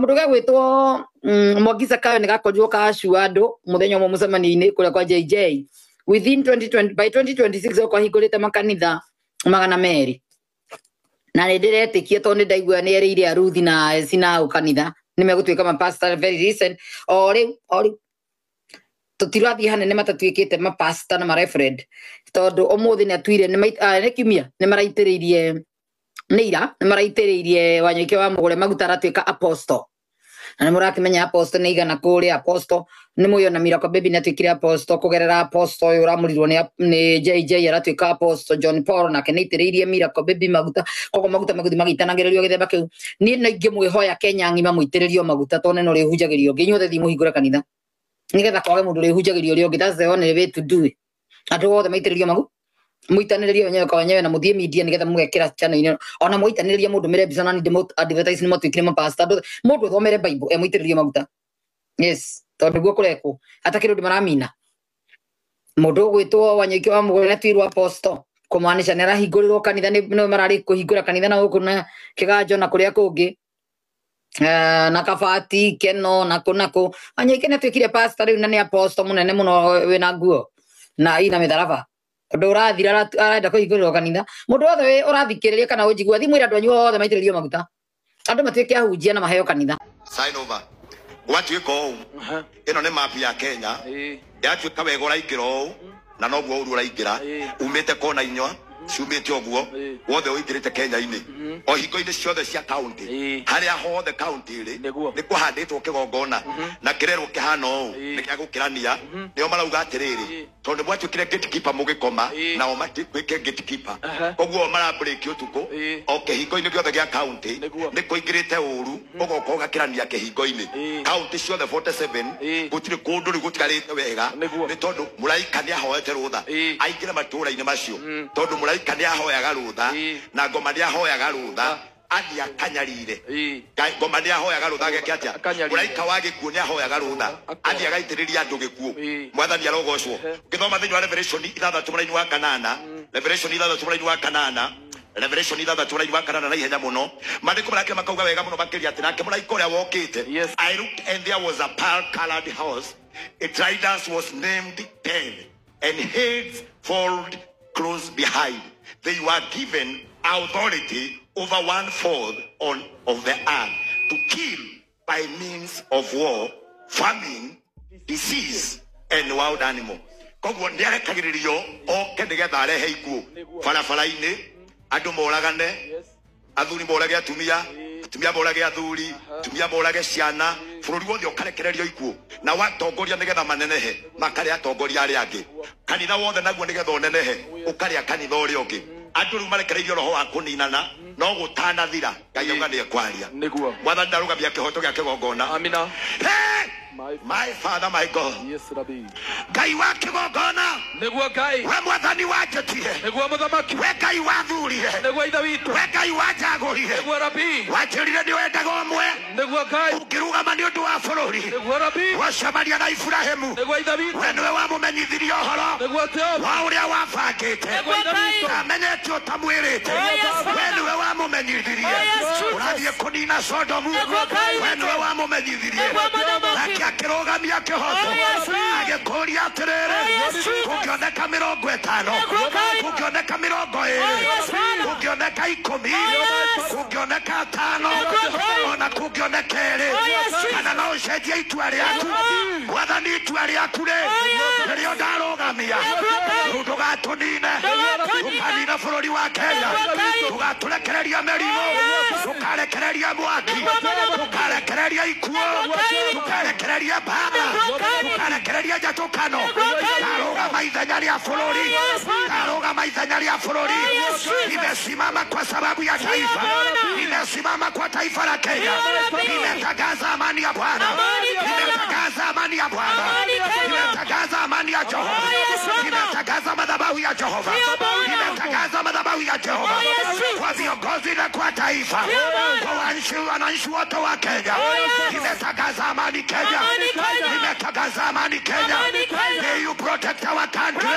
Mundu gegwitwo Mwangi Zakayo ni gakorirwo kacua andu muthenya umwe mucemanio-ini kuria kwa JJ within 2020 by 2026 okwa hingurite makanitha 200 na nĩ ndĩretĩkia tondũ nĩ ndaigua nĩ erĩire aruthi na eci na kanitha nĩ megũtuĩka mapastor very recent. O rĩu tũtirathiĩ hanene matatuĩkĩte mapastor na mareverend tondũ ũmũthĩ nĩ atuire nĩ kiumia nĩ maraitĩrĩirie nĩ ira nĩ maraitĩrĩirie Wanyoike wa Mũgũre maguta aratuĩka apostle na nĩ mũrakĩmenya apostle nĩ igana kũrĩa apostle nĩ mũĩ ona Miracle Baby nĩ atuĩkire apostle kũgerera apostle ũyũ ũramũrirwo nĩ JJ aratuĩka apostle. John Paul nake nĩ aitĩrĩirie Miracle Baby maguta, koguo maguta megũthiĩ magĩitanagĩrĩrio gĩthemba kĩu. Niĩ no ingĩmwĩhoya Kenya ng'ima mũitĩrĩrio maguta tondũ nĩ ũrĩhunjagĩrio ũngĩ, inyuothe thiĩ mũhingũre kanitha nĩgetha kwage mũndũ ũrĩhunjagĩrio ũrĩa ũngĩ. That's the only way to do it. Andũ othe maitĩrĩrio maguta muitanĩrĩrie wenyewe kwa wenyewe na muthie media nigetha mugekira channel-inĩ ona muitanĩrĩrie mũndũ mĩre mbica na nĩ ndĩmũ advertise nĩ matuĩkire mapastor. Andũ mũndũ ũthomere Bible emũitĩrĩrie maguta, yes, tondũ nĩguo kũrekwo atakĩrĩ ũndũ maramina. Mũndũ ũgwĩtwo Wanyoike wa Mũgũre nĩ apostle kũmaanisha nĩ arahingũrĩrwo kanitha nĩ mararĩ kũhingũra kanitha na gũkũ na kĩganjo na kũrĩa kũngĩ na kabati keno na kũ na kũ. Wanyoike nĩ atuĩkire pastor rĩu na nĩ apostle mũnene mũno wĩna nguo na ina mĩtharaba ũndũ ũrathira arenda kũhingũrĩrwo kanitha. Mũndũ wothe ũrathikĩrĩria kana ũnjigua thiĩ mwĩre andũ anyu othe maitĩrĩrio maguta andũ matuĩke ahunjia na maheo kanitha. Sign over gwatuĩka ũũ, ĩno nĩ map ya Kenya yatuĩka wega ũraingĩra ũũ na noguo ũru ũraingĩra umĩte kona inya ciumĩte ũguo wothe ũingĩrĩte Kenya-inĩ o hingo-inĩ ciothe cia county harĩa hothe county ĩrĩ nĩ kũhandĩtwo kĩgongona na kĩrerwo kĩhana ũũ nĩ gĩa gũkĩrania. Nĩo marauga atĩrĩrĩ tondũ mwatuĩkire gatekeeper mũgĩkoma nao matuĩke gatekeeper, koguo marabreak ũtukũ o kĩhingo-inĩ gĩothe gĩa county nĩ kũingĩrĩte ũru ũgoka ũgakĩrania kĩhingo-inĩ county ciothe 47 gũtirĩ kũndũ rĩu gũtigarĩte wega nĩ tondũ mũraika nĩ ahoete rũtha aingĩre matũũra-inĩ macio tondũ mũraika nĩ ahoyaga rũtha na ngoma nĩ ahoyaga rũtha athiĩ akanyarire. Ngoma nĩ ahoyaga rũtha ageke atĩa? Mũraika wa gĩkuũ nĩ ahoyaga rũtha athiĩ agaitĩrĩria andũ gĩkuũ. Mwathani arogocwo. Ũkĩthoma thĩinĩ wa Revelation 6 mũraini wa 8, Revelation 6 mũraini wa 8, Revelation 6 mũraini wa 8 na ihenya mũno maandĩko marake makauga wega mũno makĩria atĩ nake mũraika ũrĩa wokĩte, I looked and there was a pearl colored horse, its riders was named Death and Hades followed close behind. They were given authority over 1/4 of the earth to kill by means of war, famine, disease, and wild animal. Koguo nĩ arekagĩrĩrio oke nĩgetha arehe ikuũ barabara-inĩ, andũ moragane, athuri morage atumia, atumia morage athuri, atumia morage ciana, bũrũri wothe ũkarekererio ikuũ na watongoria nĩgetha manenehe makarĩa atongoria arĩa angĩ, kanitha wothe naguo nĩgetha ũnenehe ũkarĩa kanitha ũrĩa ũngĩ. Andũ rĩu marekereirio roho wa kũninana no gũtanathira Ngai auga nĩ ekwaria. Mwathani ndarũgamia kĩhoto gĩa kĩgongona. Amina. My Father, my God. Yes, Rabbi. Ngai wa kĩgongona nĩguo Ngai we mwathani wanjĩtire nĩguo mũthamaki we Ngai wathurire nĩguo ithe witũ we Ngai wanjagũrire nĩguo Rabbi wanjĩrire nĩ wendaga ũmwe nĩguo Ngai ũngĩrũgama nĩ ũndũ wa bũrũri nĩguo Rabbi wacemania na Iburahĩmu nĩguo ithe witũ we nĩwe wamũmenyithirie ũhoro nĩguo Jehova wa ũrĩa wabangĩte nĩguo ithe witũ amenyete ũtamwĩrĩte we nĩwe wamũmenyithirie ũrathiĩ kũnina Sodomu we nĩwe wamũmenyithirie nake akĩrũgamia kĩhoto agĩkũria atĩrĩrĩ kũngĩoneka 50 kũngĩoneka 20 kũngĩoneka 10 kũngĩoneka 5 ona kũngĩoneka 2 kana no ũcenjie itua rĩaku. Mwathani itua rĩaku rĩ nĩrĩo ndarũgamia rĩu ndũgatũnine ndũkanine bũrũri wa Kenya ndũgatũrekereria mĩrimũ ndũkarekereria mwaki ndũkarekereria ikuũ ndũkarekereria mbara ndũkarekereria njatũkano. Ndarũgama ithenya rĩa bũrũri, ndarũgama ithenya rĩa bũrũri. Nimesimama kwa sababu ya taifa, nimesimama kwa taifa la Kenya. Nimetangaza amani ya Bwana, nimetangaza amani ya Bwana, nimetangaza amani ya Jehova, nimetangaza madhabahu ya Jehova, nimetangaza madhabahu ya Jehova kwa viongozi na kwa taifa, kwa wananchi wote wa Kenya. Nimetangaza amani Kenya, nimetangaza amani Kenya. May you protect our country.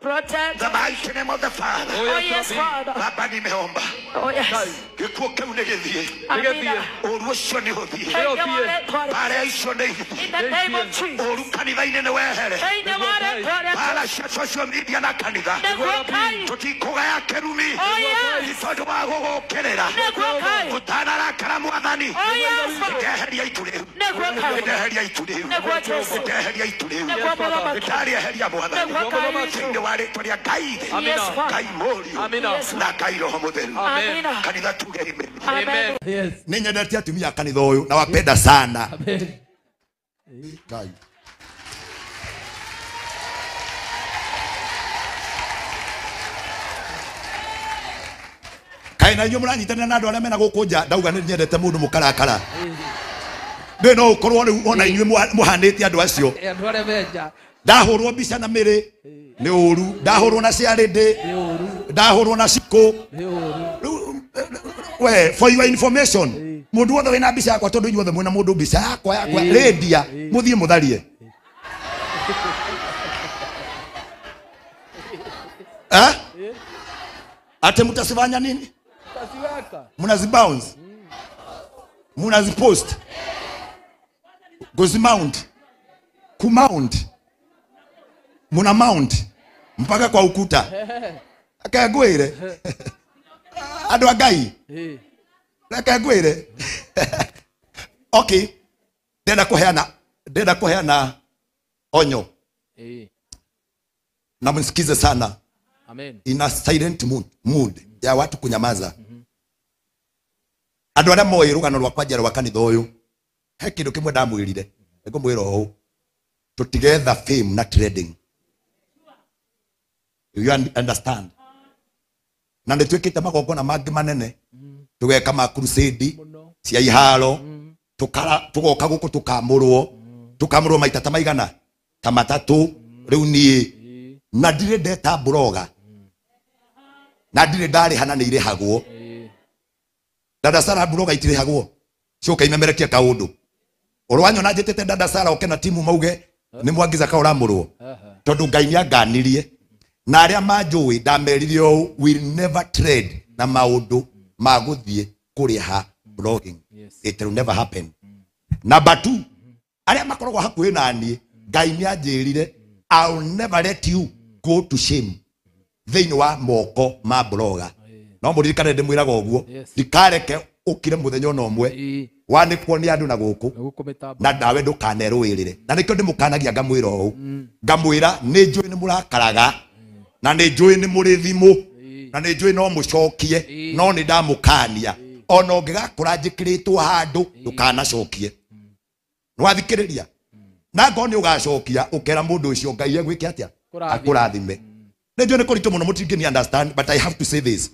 Protect. The mighty name name of the Father. Oh yes, Father. Baba nimeomba. Oh yes. Gĩkuũ kĩu nĩ gĩthiĩ. Amina. Ũru ũcio nĩ ũthiĩ. Thĩinĩ wa rĩĩtwa rĩa Mbara icio nĩ ithiĩ. In the name of Jesus. Ũru kanitha-inĩ nĩ wehere. Thĩinĩ wa rĩĩtwa rĩa Mbara cia social media na kanitha. Nĩguo Ngai. Tũtikũgaya kĩrumi. Oh yes. Nĩ tondũ wa gũgũkĩrĩra. Nĩguo Ngai. Ũtanarakara Mwathani. Oh yes, Father. Ndeheria itu rĩu. Nĩguo Ngai. Ndeheria itu rĩu. Nĩguo Jesu. Ndeheria itu rĩu. Nĩguo Mũthamaki. Ndarĩeheria Mwathani. Nĩguo Ngai witũ. Thĩinĩ wa rĩĩtwa rĩa Ngai Ithe. Yes, Father. Ngai Mũriũ. Amina. Na Ngai Roho Mũtheru. Amina. Kanitha tuge amen. Amen. Yes. Nĩ nyendete atumia a kanitha ũyũ na wapenda sana. Amen. Ngai. Kaĩ na inyuĩ mũranyitanĩra na andũ arĩa mena gũkũ nja ndauga nĩ nyendete mũndũ mũkarakara. Ndĩ no ũkorwo rĩu ona inyuĩ mũhanĩte andũ acio. Andũ arĩa menja Ndahũrwo mbica na mĩrĩ nĩ ũru, ndahũrwo na ciarĩndĩ, nĩ ũru, ndahũrwo na cikũ. nĩ ũru. Rĩu, we for your information, mũndũ wothe wĩna mbica yakwa tondũ inyuothe mwĩna mũndũ mbica yakwa rĩndia mũthiĩ mũtharie. Eh? Ate mtasifanya nini? Utasiweka. Mnazibounce. Mnazipost. Kuzimount. Kumount. Muna mount mpaka kwa ukuta. Akagwire. Andũ a Ngai. Akagwire. Okay. Ndenda kuheana onyo. Na msikize sana. Amen. Ina silent mood ya watu kunyamaza. Andũ arĩa moĩ rũgano rwakwa njerũ rwa kanitha ũyũ, he kĩndũ kĩmwe ndamwĩrire, nĩngũmwĩra ũũ, tũtigetha fame na trending. You understand? Na nĩ twĩkĩte magongona mangĩ manene, tũgeka ma crusade cia iharo, tũgoka gũkũ tũkamũrwo, tũkamũrwo maita ta maigana ta matatũ rĩu niĩ, na ndirĩ ndeta blogger, na ndirĩ ndarĩha na nĩ irĩhagwo. Dada Sara blogger itirĩhagwo, coka imemerekia kaũndũ. Ũrwanyona njĩtĩte Dada Sara oke na timu mauge nĩ Mwangi Zakayo ũramũrwo, tondũ Ngai nĩanganirie na arĩa manjũĩ ndamerire ũũ, will never trade na maũndũ ma gũthiĩ kũrĩha blogging. It will never happen. Number 2, arĩa makoragwo hakuhĩ na niĩ, Ngai nĩanjĩrire I'll never let you go to shame thĩinĩ wa moko ma blogger. No mũririkane ndĩmwĩraga ũguo, ndikareke ũkire mũthenya ona ũmwe wanĩkwo nĩ andũ na gũkũ na ndawe ndũkanerũĩrĩre. Na nĩkĩo ndĩmũkanagia ngamwĩra ũũ, ngamwĩra nĩ njũĩ nĩ mũrakaraga, na nĩ njũĩ nĩ mũrĩ thimũ, na nĩ njũĩ no mũcokie, no nĩ ndamũkania ona ũngĩgakora njĩkĩrĩtwo handũ ndũkanacokie. Nĩwathikĩrĩria? Na ngorwo nĩ ũgacokia ũkera mũndũ ũcio Ngai egwĩke atĩa? Akũrathime. Nĩ njũĩ nĩ kũritũ mũno mũtingĩni understand, but I have to say this.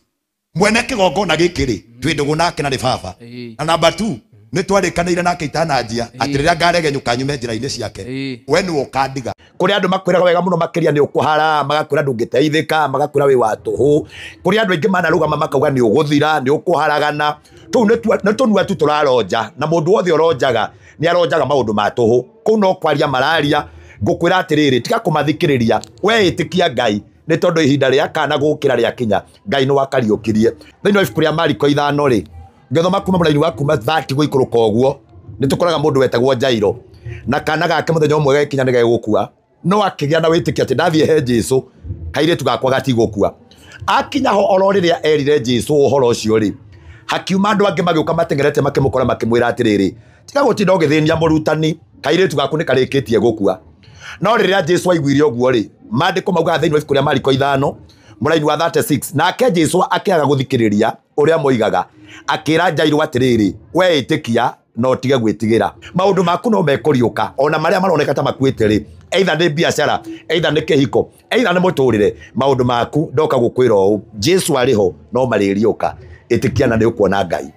Mwene kĩgongona gĩkĩ rĩ, twĩ ndũgũ nake na nĩ baba. Na number 2, nĩ twarĩkanĩire nake itananjia atĩ rĩrĩa ngaregenyũka nyume njĩra-inĩ ciake, we nĩwe ũkandiga. Kũrĩ andũ makwĩraga wega mũno makĩria nĩ ũkũhara, magakwĩra ndũngĩteithĩka, magakwĩra wĩ wa tũhũ. Kũrĩ andũ aingĩ manarũgama makauga nĩ ũgũthira, nĩ ũkũharagana. Tũu nĩ tũnua tu tũraronja, na mũndũ wothe ũronjaga nĩ aronjaga maũndũ ma tũhũ. Kũu no kwaria mararia, ngũkwĩra atĩrĩrĩ, tiga kũmathikĩrĩria, we ĩtĩkia Ngai, nĩ tondũ ihinda rĩa kana gũkĩra rĩakinya, Ngai nĩ wakariũkirie. Thĩinĩ wa ibuku rĩa Mariko 5 rĩ, ngĩthoma kuma mũraini wa kuma 30 gũikũrũka ũguo, nĩ tũkoraga mũndũ wetagwo Jairo, na kana gake mũthenya ũmwe gagĩkinya nĩ gegũkua, no akĩgĩa na wĩtĩkio atĩ ndathiĩ he Jesũ, kairĩtu gakwa gatigũkua. Akinya ho oro rĩrĩa erire Jesũ ũhoro ũcio rĩ, hakiuma andũ angĩ magĩũka mateng'erete makĩmũkora makĩmwĩra atĩrĩrĩ, tiga gũtinda ũgĩthĩnia mũrutani, kairĩtu gaku nĩ karĩkĩtie gũkua. No rĩrĩa Jesũ aiguire ũguo rĩ, maandĩko maugaga thĩinĩ wa ibuku rĩa Mariko 5 mũraini wa 36, nake Jesũ akĩaga gũthikĩrĩria ũrĩa moigaga, akĩra Jairũ atĩrĩrĩ, we ĩtĩkia na ũtige gwĩtigĩra, maũndũ maku no mekũriũka, ona marĩa maroneka ta makuĩte rĩ, either nĩ biacara, either nĩ kĩhiko, either nĩ mũtũrĩre, maũndũ maku ndoka gũkwĩra ũũ, Jesũ arĩ ho no marĩriũka. Ĩtĩkia na nĩ ũkuona Ngai.